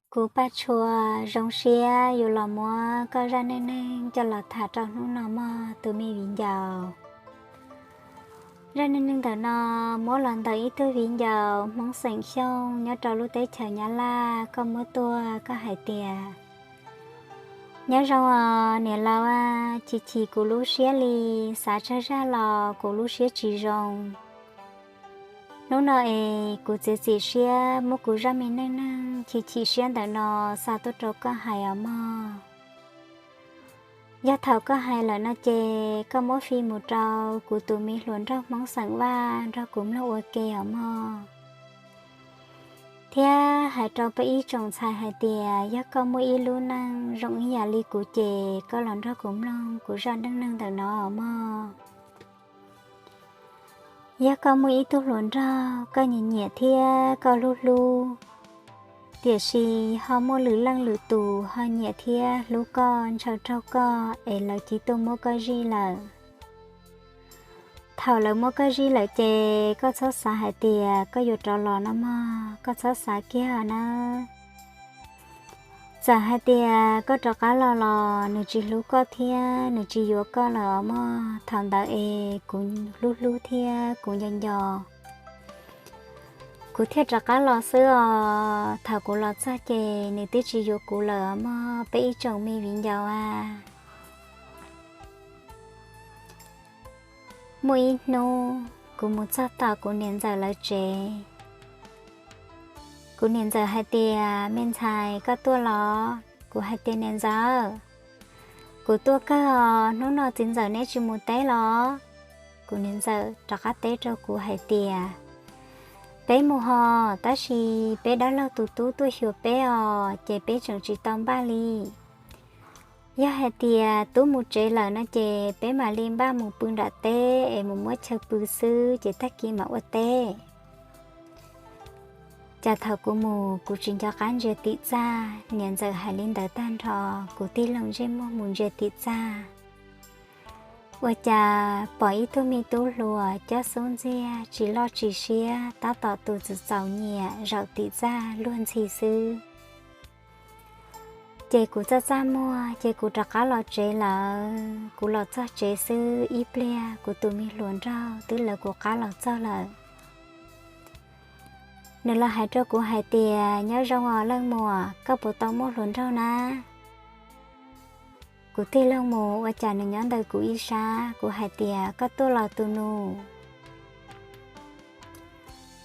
Kuv Paj Tshua zoo siab yuav los muab koj zaj neej neeg coj los tham rau hnub no mog tus me viv ncaus. Zaj neej neeg ntawm no muab los ntawm ib tug viv ncaus Hmoob xeem Xyooj nyob rau lub teb chaws Nyab Laj, koj muab tuaj koj hais tias, nyob zoo os niam laus, chim chim kuv lub siab li, xav tsawg zaj los kuv lub siab tsis zoo. Hnub no es kuv txiav txim siab muab kuv zaj me neej neeg chim chim siab ntawm no xa tuaj rau koj hais os mog. Yog thaum koj hais lawm no ces koj muab fij mus rau kuv tus me hluas nraug Hmoob xeem Vaj nrog kuv mloog ua ke os mog. Thiab hais rau peb ib tsoom ntxhais hais tias yog koj muaj ib lub neej zoo ib yam li kuv ces koj los nrog kuv mloog kuv zaj neej neeg ntawm no os mog. Yog koj muaj ib tug hluas nraug koj nyiam nyiam thiab koj hlub hlub, tiam sis ho muaj lwm leej lwm tus ho nyiam thiab hlub koj ntshaw raug koj es lawv cia tuaj muab koj zij lawm. Thaum lawv muab koj zij lawm ces koj txhob xav hais tias koj yuav rov los no mog, koj txhob xav kiag nawb. Txawm hais tias koj rov qab los los nws tsis hlub koj thiab nws tsis yuav koj lawm os mog. Thaum ntawd es kuv hlub hlub thiab kuv nco nco, kuv thiaj rov qab los xwb os. Thaum kuv los txog ces nws twb tsis yuav kuv lawm os mog peb ib tsoom me viv ncaus a. Muaj ib hnub kuv mus txog tom kuv niam ntxawm lawv tsev. Kuv niam ntxawm hais tias, me ntxhais, koj tuaj los? Kuv hais tias, niam ntxawm, kuv tuaj kawg os, hnub no txiv ntxawm neb tsis mus teb los? Kuv niam ntxawm rov qab teb rau kuv hais tias, peb mus hos, tab sis peb dab laug tus tub tuaj xyuas peb os, ces peb tseem tsis tau npaj li. Yog hais tias tub mus tsev lawm no ces peb mam li npaj mus pw nram teb es mus muab chaw pw xwb ces tag kis mam ua teb. Cas thaum kuv mus kuv tsis nco qab ntsia tim txaj, niam ntxawm hais li ntawd tag nrho, kuv tig loo ntsej muag mus ntsia tim txaj, ua cas pom ib tug me tub hluas cob xub ntxiag tsis loj tsis siab tab tom tus txawm txaus nyiam zaum tim txaj luag ntxhi xwb. Ces kuv txaj txaj muag ces kuv rov qab los tsev lawm. Kuv los txog tsev xwb ib pliag kuv tus me hluas nraug twb lawv kuv qab los txog lawm. Nws los hais rau kuv hais tias, nyob zoo os leej muam, koj puas tau muaj hluas nraug na? Kuv tig loo mus ua cas nws nyob ntawm kuv ib sab, kuv hais tias, koj tuaj los tus nus?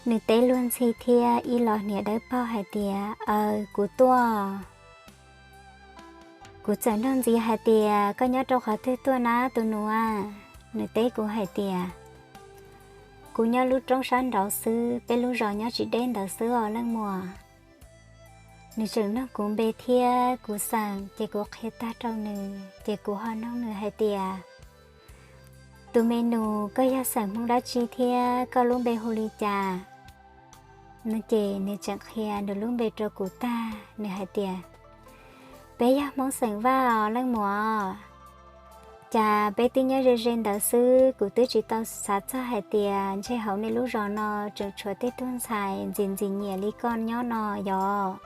Nws teb luag ntxhi thiab ib los hniav dawb paug hais tias, aws, kuv tuaj. Kuv txawm nug ntxiv hais tias, koj nyob rau qhov twg tuaj na tus nus a? Nws teb kuv hais tias, kuv nyob lub roob sab nraud xwb, peb lub zos nyob tsis deb ntawd xwb os leej muam. Nws tseem nug kuv npe thiab kuv xeem ces kuv qhia tag rau nws ces kuv ho nug nws hais tias, tus me nus, koj yog xeem Hmoob dab tsi thiab koj lub npe hu li cas? No ces nws tseem qhia nws lub npe rau kuv tag, nws hais tias, peb yog Hmoob xeem Vaj os leej muam. Cas peb twb nyob ze ze ntawd xwb, kuv twb tsis tau xav txog hais tias ntshe hauv nej lub zos no tseem tshuav tej tug ntxhais ntxim ntxim nyiam li koj nyob no yog?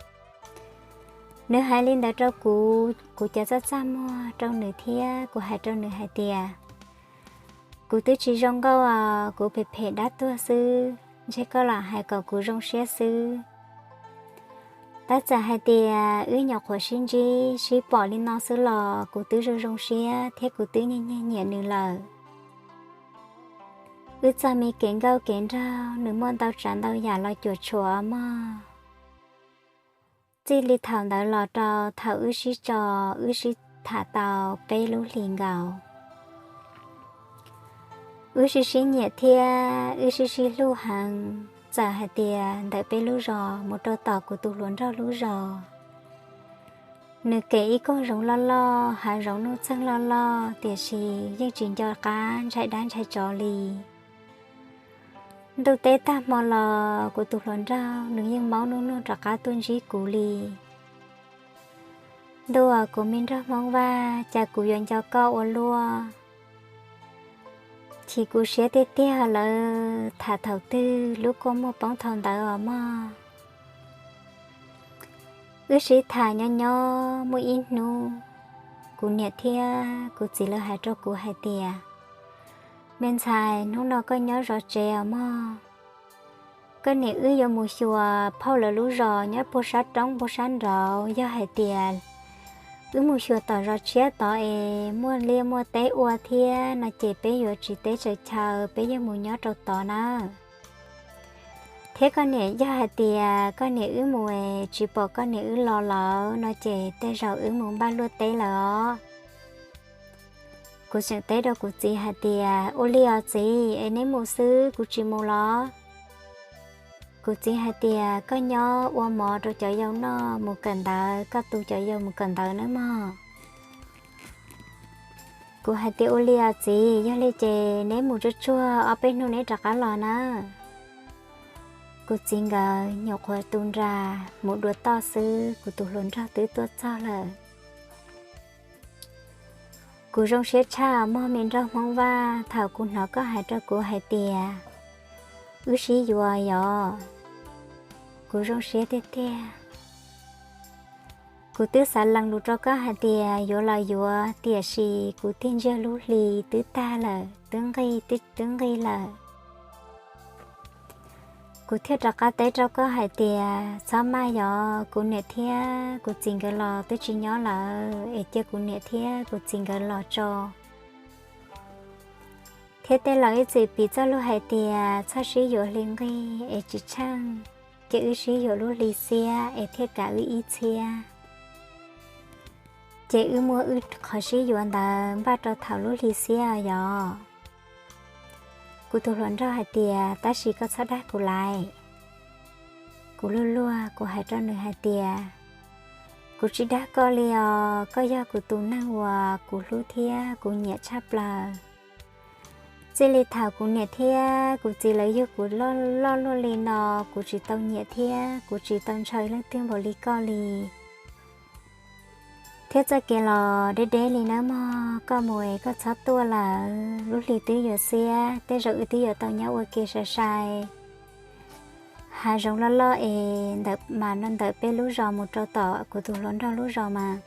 Nws hais li ntawd rau kuv, kuv cov txaj txaj muag rau nws thiab kuv hais rau nws hais tias, kuv twb tsis zoo nkauj os, kuv phem phem dab tuag xwb, ntshe koj lam hais kom kuv zoo siab xwb. Tab txawm hais tias wb nyuam qhuav sib ntsib sib pom li no xwb los kuv twb zoo zoo siab thiab kuv twb nyiag nyiag nyiam nws lawm. Wb txoj me kev nkauj kev nraug nws muaj ntau tsav ntau yam los cuam tshuam mog. Txij li thaum ntawd los rau thaum wb sib tso, wb sib tham tau peb lub hlis nkaus. Wb sib sib nyiam thiab wb sib sib hlub heev, txawm hais tias ntawm peb lub zos mus rau tom kuv tus hluas nraug lub zos. Nws kem ib koog zoov loj loj, hav zoov nuj txeeg loj loj, tiam sis yeej tsis nco qab ntshai dab ntshai tsov li. Ntuj teb tag hmo los kuv tus hluas nraug nws yeej maub nub nuj rov qab tuaj ntsib kuv li. Ntuj aw, kuv me nraug Hmoob Vaj, cas kuv yuav nco koj ua luaj. Chim kuv siab tiag tiag lawm, tham thaum twg lub kua muag poob thaum ntawd os mog. Wb sib tham nyob nyob muaj ib hnub, kuv niam thiab kuv txiv lawv hais rau kuv hais tias, me ntxhais, hnub no koj nyob zov tsev os mog. Koj niam wb yuav mus xyuas phauj lawv lub zos nyob puag sab roob puag sab nraud. Yog hais tias wb mus xyuas tom zos tshiab tod es muaj liaj muaj teb ua thiab no ces peb yuav tsiv teb tsaws chaw, peb yuav mus nyob rau tod nawb. Thiab koj niam, yog hais tias koj niam wb mus es tsis pom koj niam wb los lawm no ces tej zaum wb mus npaj luaj teb lawm os. Kuv tseem teb rau kuv txiv hais tias, ua li os txiv, es neb mus xwb, kuv tsis mus los. Kuv txiv hais tias, koj nyob ua mov rau cov yau noj mus kawm ntawv, koj tu cov yau mus kawm ntawv nawb mog. Kuv hais tias, ua li os txiv, yog li ces neb mus tsuag tsuag, ob peb hnub neb rov qab los nawb. Kuv txiv nkawd nyuam qhuav tu nra mus dua toj xwb, kuv tus hluas nraug twb tuaj txog lawm. Kuv zoo siab tshaj mog me nraug Hmoob Vaj, thaum kuv hnov koj hais rau kuv hais tias wb sib yuav yog, kuv zoo siab tiag tiag. Kuv twb xav lees lus rau koj hais tias yuav los yuav, tiam sis kuv tig ntsiag lub hli twb tag lawm, twb nqig, twb nqig lawm. Kuv thiaj rov qab teb rau koj hais tias, txhob maj yog, kuv niam thiab kuv txiv nkawd los twb tsis nyob lawm, es cia kuv niam thiab kuv txiv nkawd los tso. Thiab tej laus ib txwm piv txoj lus hais tias txhob sib yuav hli nqig es tsis tsheej, ces wb sib yuav lub hli xiab es thiaj kav wb ib txhiab. Ces wb muab wb qhov sib yuav ntawd npaj rau thaum lub hli xiab yog. Kuv tus hluas nraug hais tias, tab sis koj txhob dag kuv laiv. Kuv luag luag, kuv hais rau nws hais tias, kuv tsis dag koj li os, koj yog kuv tus neeg uas kuv hlub thiab kuv nyiam tshaj plaws. Txij li thaum kuv niam thiab kuv txiv lawv yug kuv loj luaj li no, kuv tsis tau nyiam thiab kuv tsis tau ntshaw leej twg npaum li koj li. Thiab txoj kev los deb deb li nawb mog, koj mus es koj txhob tuaj lawm, lub hli twb yuav xiab, tej zaum wb twb yuav tau nyob ua ke sai sai. Hav zoov loj loj es ntawm mas no ntawm peb lub zos mus rau tom kuv tus hluas nraug lub zos mas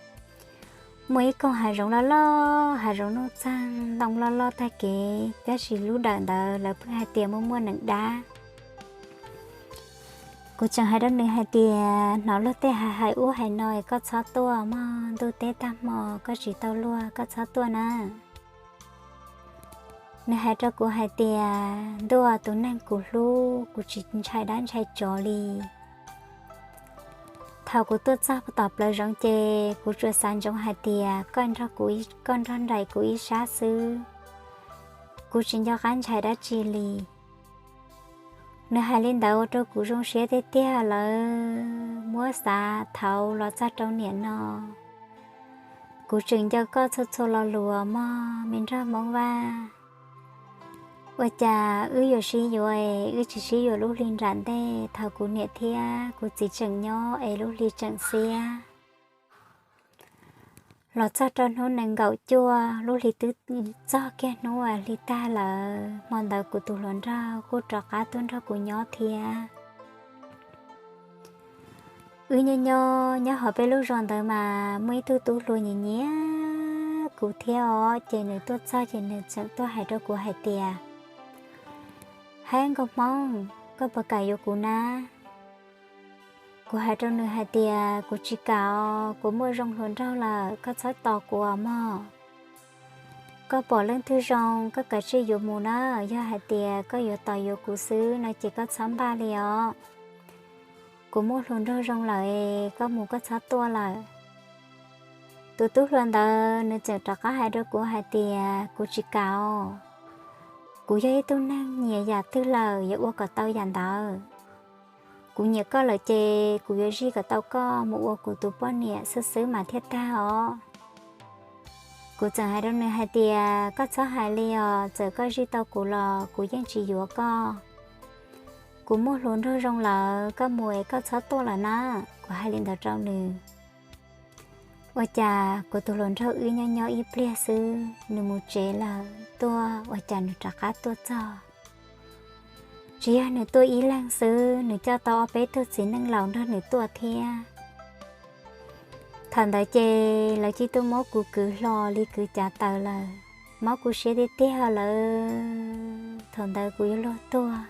muaj ib koog hav zoov loj loj, hav zoov nuj txeeg ntoo loj loj tag kev, tab sis lub dawm ntawd lawv pheej hais tias muaj muaj nees dab. Kuv tseem hais rau nws hais tias, hnov luag tej hais hais ub hais no es koj txhob tuaj mog, ntuj teb tag hmo koj tsis tau luag, koj txhob tuaj na. Nws hais rau kuv hais tias, ntuj, tus neeg kuv hlub, kuv tsis ntshai dab ntshai tsov li. Thaum kuv tuaj txog tom plawv zoov ces kuv tsuas xav ntsoov hais tias koj nrog kuv, koj nrog nraim kuv ib sab xwb, kuv tsis nco qab ntshai dab tsi li. Nws hais li ntawd ua rau kuv zoo siab tiag tiag lawm, muab xav thaum los txog rau niam no, kuv tseem nco koj txhua txhua lo lus mog me nraug Hmoob Vaj. Ua cas wb yuav sib yuav es wb tsis sib yuav lub hli nram ntej thaum kuv niam thiab kuv txiv tseem nyob es lub hli tseem xiab. Los txog rau hnub nees nkaum cuaj, lub hli twb txog kiag hnub hli tag lawm, hmo ntawd kuv tus hluas nraug kuj rov qab tuaj nrog kuv nyob thiab. Wb nyob nyob nyob hauv peb lub zos ntawd mas muaj ib tug tub hluas nyiam nyiam kuv thiab os, ces nws tuaj txog ces nws tseem tuaj hais rau kuv hais tias, hais nkauj Hmoob, koj puas kam yuav kuv na? Kuv hais rau nws hais tias, kuv tsis kam os, kuv muaj zoo hluas nraug lawm, koj txhob tos kuv os mog. Koj pom leej twg zoo koj kav tsij yuav mus na, yog hais tias koj yuav tos yuav kuv xwb no ces koj txhob npaj li os. Kuv muaj hluas nraug zoo lawm, koj mus koj txhob tuaj lawm. Tus tub hluas ntawd nws tseem rov qab hais rau kuv hais tias, kuv tsis kam os. Kuv yog ib tug neeg nyiam yam twg lawm yuav ua kom tau yam ntawd. Kuv nyiam koj lawm ces kuv yuav zij kom tau koj mus ua kuv tus poj niam xwb xwb mas thiaj tag os. Kuv txawm hais rau nws hais tias, koj txhob hais li os, txawm koj zij tau kuv los kuv yeej tsis yuav koj. Kuv muaj hluas nraug zoo lawm, koj mus es koj txhob tuaj lawm na. Kuv hais li ntawd rau nws. Ua cas kuv tus hluas nraug wb nyob nyob ib pliag xwb nws mus tsev lawm, tuaj ua cas nws rov qab tuaj txog. Tsis yog nws tuaj ib leeg xwb, nws coj tau ob peb tug txiv neej laus nrog nws tuaj thiab. Thaum ntawd ces lawv cia li tuaj muab kuv kwv hlo li kwv cav taws lawm, mob kuv siab tiag tiag lawm. Thaum ntawd kuv yuav luag tuag.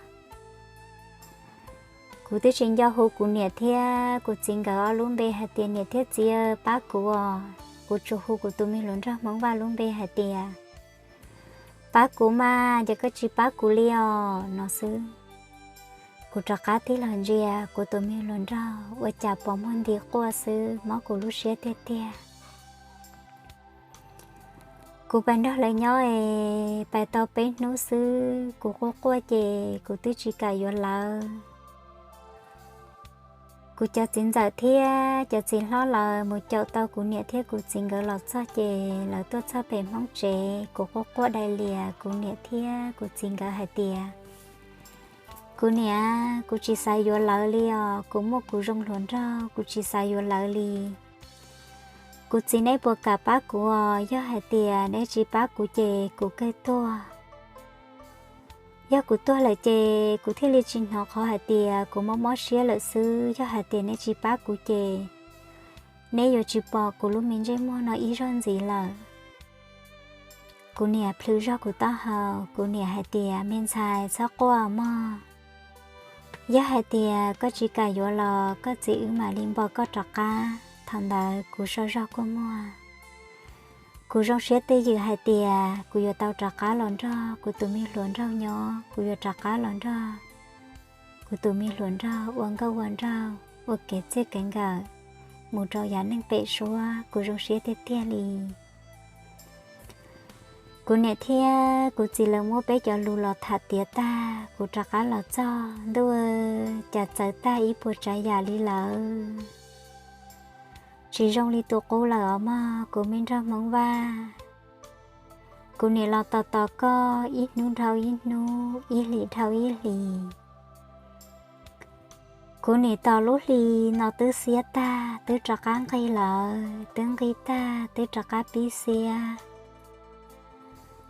Kuv twb tsis nco hu kuv niam thiab kuv txiv nkawd ob lub npe hais tias niam thiab txiv pab kuv os, kuv tsuas hu kuv tus me hluas nraug Hmoob Vaj lub npe hais tias pab kuv mas, ces koj tsis pab kuv li os no xwb. Kuv rov qab tig los ntsia kuv tus me hluas nraug ua cas pos muag nti quaj xwb, mob kuv lub siab tiag tiag. Kuv pais nrog lawv nyob es pais tau peb hnub xwb kuv quaj quaj ces kuv twb tsis kam yuav lawv. Kuv cov txiv ntxawm thiab cov txiv hlob lawv mus caum tau kuv niam thiab kuv txiv nkawd los txog ces lawv tuaj txog pem Hmoob tsev, kuv quaj quaj dai lias kuv niam thiab kuv txiv nkawd hais tias kuv niam, kuv tsis xav yuav lawv li os, kuv muaj kuv zoo hluas nraug, kuv tsis xav yuav lawv li. Kuv txiv, neb puas kam pab kuv os? Yog hais tias neb tsis pab kuv ces kuv kawg tuag. Yog kuv tuag lawm ces kuv thiaj li tsis hnov qhov hais tias kuv mob mob siab lawm xwb. Yog hais tias neb tsis pab kuv ces neb yuav tsis pom kuv lub me ntsej muag no ib zaug ntxiv lawm. Kuv niam plhws zog kuv taub hau, kuv niam hais tias me ntxhais, txhob quaj mog. Yog hais tias koj tsis kam yuav los koj txiv wb mam li npo koj rov qab. Thaum ntawd kuv sau zog kua muag. Kuv zoo siab twj ywm hais tias kuv yuav tau rov qab los nrog kuv tus me hluas nraug nyob, kuv yuav rov qab los nrog kuv tus me hluas nraug ua nkauj ua nraug, ua kev txij kev nkawm, mus rau yav neej pem suab, kuv zoo siab tiag tiag li. Kuv niam thiab kuv txiv lawv muab peb cov lus los tham tiav tag, kuv rov qab los txog ntuj, cas txawv tag ib puas tsav yam li lawm. Tsis zoo li tus qub lawm os mog kuv me nraug Hmoob Vaj. Kuv niam los tos tos koj ib hnub dhau ib hnub, ib hlis dhau ib hlis. Kuv niam tos lub hli no twb xiab tag, twb rov qab nqig lawm, twb nqig tag twb rov qab pib xiab.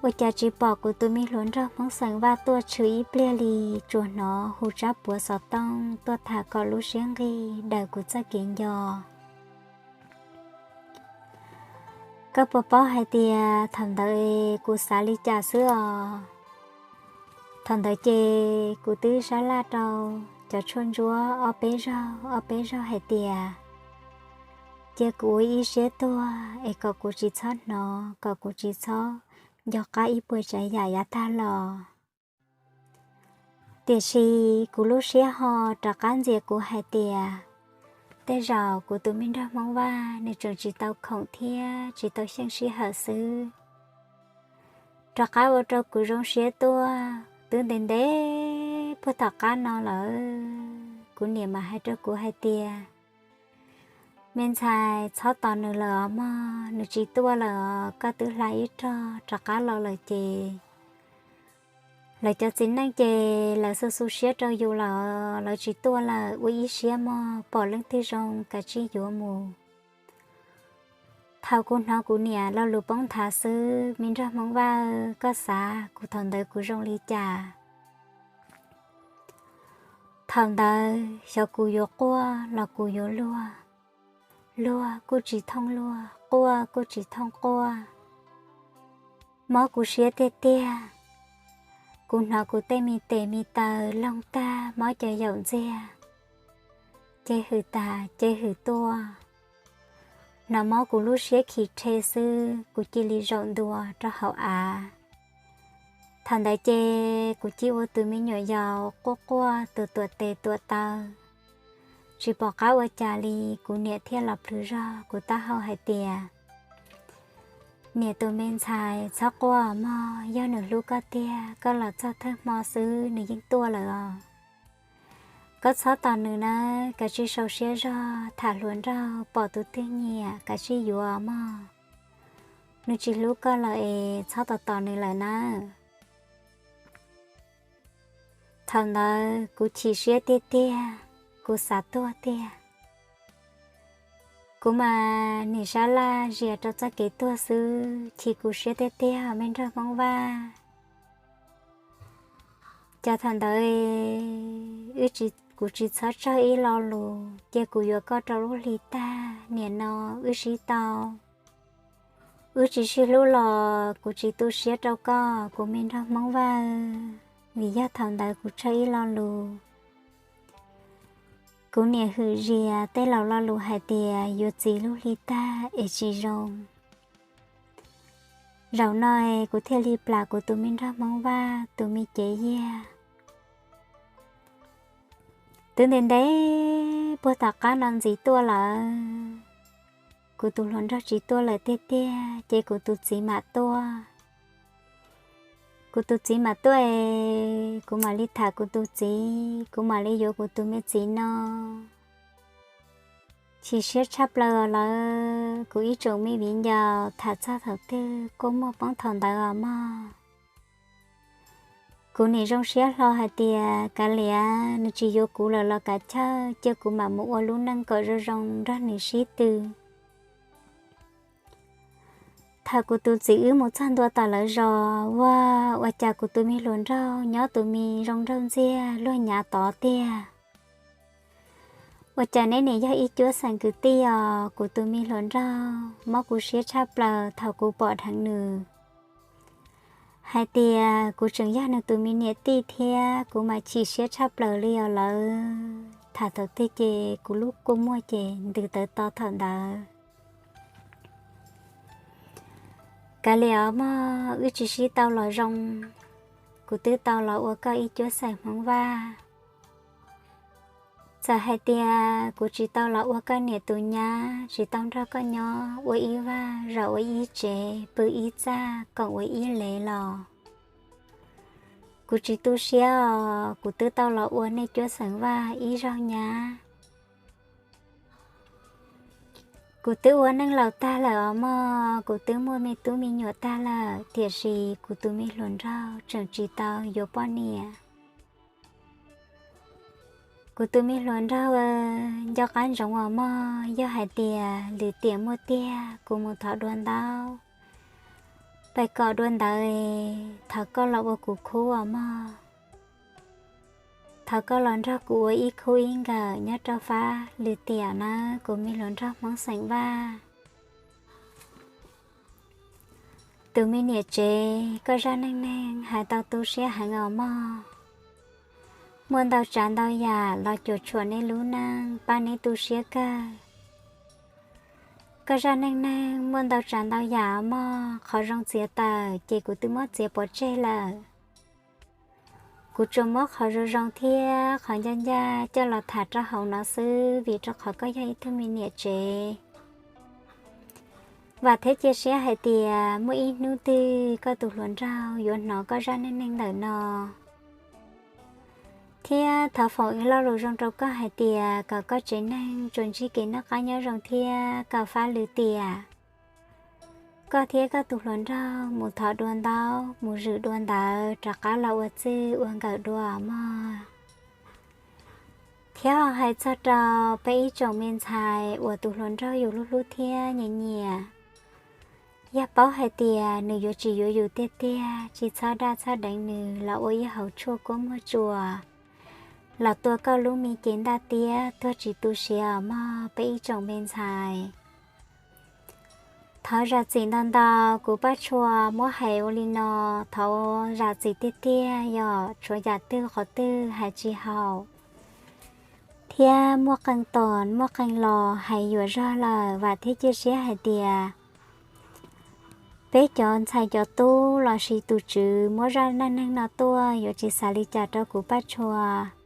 Ua cas tsis pom kuv tus me hluas nraug Hmoob xeem Vaj tuaj tshwm ib pliag li, tsuas hnov hu tsab puav xov tooj tuaj tham kom lub siab nqig daws kuv txoj kev nco. Koj puas paub hais tias thaum ntawd kuv xav li cas xwb os? Thaum ntawd ces kuv twb sab laj rau cov tshuaj ntsuab ob peb zaug ob peb zaug hais tias cia kuv ua ib siab tuag es kom kuv tsis txhob hnov, kom kuv tsis txhob nco qab ib puas tsav yam yav tag los. Tiam sis kuv lub siab ho rov qab ntxias kuv hais tias tej zaum kuv tus me nraug Hmoob Vaj nws tseem tsis tau khoom thiab tsis tau xyeej sij hawm xwb. Rov qab ua rau kuv zoo siab tuaj twb ntev ntev puag tom qab no lawm. Kuv niam mas hais rau kuv hais tias me ntxhais, txhob tos nws lawm os mog, nws tsis tuaj lawm os, koj twb hla ib rog rov qab los lawm ces lawv cov txiv neej ces lawv xu xu siab rau yus lawm, lawv tsis tuaj lawm, ua ib siab mog, pom leej twg zoo kav tsij yuav mus. Thaum kuv hnov kuv niam lo lus poob nthav xwb, me nraug Hmoob Vaj, koj xav kuv thaum ntawd kuv zoo li cas? Thaum ntawd xyov kuv yuav quaj los kuv yuav luag, luag kuj tsis thooj luag, quaj kuj tsis thooj quaj. Mob kuv siab tiag tiag. Kuv hnov kuv tej me tes me taw loog tag mob cov yaum ntxiag, ces hwm tas ces hwm tuaj. Hnov mob kuv lub siab khi rhe xwb, kuv cia li zaum ntua rau hauv av. Thaum ntawd ces kuv cia ua tus me nyuam yaus quaj quaj tuam tuam tes tuam taw. Tsis pom qab ua cas li, kuv niam thiaj los plhws zog kuv taub hau hais tias, niam tus me ntxhais, txhob quaj mog, yog nws hlub koj tiag, koj los txog thawj hmo xwb nws yeej tuaj lawm os. Koj txhob tos nws nawb, kav tsij sau siab zog, tham hluas nraug, pom tus twg nyiam kav tsij yuav mog. Nws tsis hlub koj lawm es txhob tos tos nws lawm nawb. Thaum ntawd kuv chim siab tiag tiag, kuv xav tuag tiag. Kuv mas nim sab laj zias rau txoj kev tuag xwb, chim kuv siab tiag tiag me nraug Hmoob Vaj. Cas thaum ntawd wb tsis, kuv tsis txhob tsawg ib lo lus, cia kuv yuav koj rau lub hli tag, nim no wb sib tau, wb tsis sib hlub los kuv tsis tu siab rau koj, kuv me nraug Hmoob Vaj. Vim yog thaum ntawd kuv tsawg ib lo lus, kuv niam hwm zias tej laus lo lus hais tias yuav txiv lub hli tag es tsis zoo. Zaum no es kuv thiaj li plam kuv tus me nraug Hmoob Vaj tus me cev yiag. Twb ntev ntev puag tom qab no ntxiv tuaj lawm, kuv tus hluas nraug tsis tuaj lawm tiag tiag ces kuv tus txiv mam tuaj. Kuv tus txiv mam tuaj es kuv mam li tham kuv tus txiv, kuv mam li yuav kuv tus me txiv no. Chim siab tshaj plaws lawm, kuv ib tsoom me viv ncaus tham txog thaum twg kuj muaj poob thaum ntawd os mog. Kuv nim zoo siab hlo hais tias kav liam nws tsis yuav kuv lawm los kav chawj, cia kuv mam mus ua lub neej kom zoo zoo nrog nws sib tw. Thaum kuv tus txiv wb mus txog ntua tom lawv zos, ua, ua cas kuv tus me hluas nraug nyob tus me zoo nraug ntxiag luag nyav tod tiag. Ua cas neb nim yog ib cuab xeem kwv tij os? Kuv tus me hluas nraug mob kuv siab tshaj plaws thaum kuv pom dheev nws hais tias kuv tseem yog nws tus me niam tij thiab, kuv mas chim siab tshaj plaws li os lawm. Tham thaum twg ces kuv lub kua muag ces ntws tawv to thaum ntawd. Kav liam os mog, wb tsis sib tau los zoo, kuv twb tau los ua koj ib cuab xeem Hmoob Vaj. Txawm hais tias kuv tsis tau los ua koj niam tus nyab, tsis tau nrog koj nyob ua ib vaj, zaum ua ib tsev, pw ib txaj, koom ua ib lev los kuv tsis tu siab os, kuv twb tau los ua nej cuab xeem Vaj ib zaug nyab. Kuv twb ua neej laus tag lawm os mog, kuv twb muaj me tub me nyuam tag lawm, tiam sis kuv tus me hluas nraug tseem tsis tau yuav poj niam. Kuv tus me hluas nraug nco qab ntsoov os mog, yog hais tias lwm tiam muaj tiag kuv mus thov dua ntaub, pais kom dua ntawv, thov koj los ua kuv khub os mog. Thov koj los nrog kuv ua ib khub ib nkawm nyob rau fab lwm tiam nawb kuv me hluas nraug Hmoob xeem Vaj. Tus me niam tsev, koj zaj neej neeg hais tau tu siab heev os mog. Muaj ntau tsav ntau yam los cuam tshuam nej lub neej, pab neb tu siab kawg. Koj zaj neej neeg muaj ntau tsav ntau yam os mog, qhov zoo txiav tawm ces kuv twb muab txiav pov tseg lawm. Kuv tsuas muab qhov zoo zoo thiab qhov ncaj ncaj coj los tham rau hauv no xwb, vim rau qhov koj yog ib tug me niam tsev. Vam thiab cia siab hais tias muaj ib hnub twg koj tus hluas nraug yuav hnov koj zaj neej neeg ntawm no, thiab thov foom ib lo lus zoo rau koj hais tias kom koj tsev neeg tsuas ntsib kev noj qab nyob zoo thiab kom fab lwm tiam koj thiab koj tus hluas nraug mus thov dua ntaub, mus zwm dua ntawv, rov qab los ua txij ua nkawm dua mog. Thiab ho hais txog rau peb ib tsoom me ntxhais uas tus hluas nraug yus hlub hlub thiab nyiam nyiam, yog paub hais tias nws yuav tsis yuav yus tiag tiag, tsis txhob daj txhob deev nws los ua ib hauv tshuaj kua muag tsuas los tua koj lub me cev ntaj tiab tuag tsis tu siab os mog peb ib tsoom me ntxhais. Thov zam txim ntau ntau, kuv Paj Tshua muab hais ua li no, thov zam txim tiag tiag, yog tshuav yam twg qhov twg hais tsis haum thiab muaj qee tos muaj qee los hais yuam zog lawm, vam thiab cia siab hais tias peb cov ntxhais cov tub lossis tus tswv muab zaj neej neeg no tuaj yuav tsis xav li cas rau kuv Paj Tshua.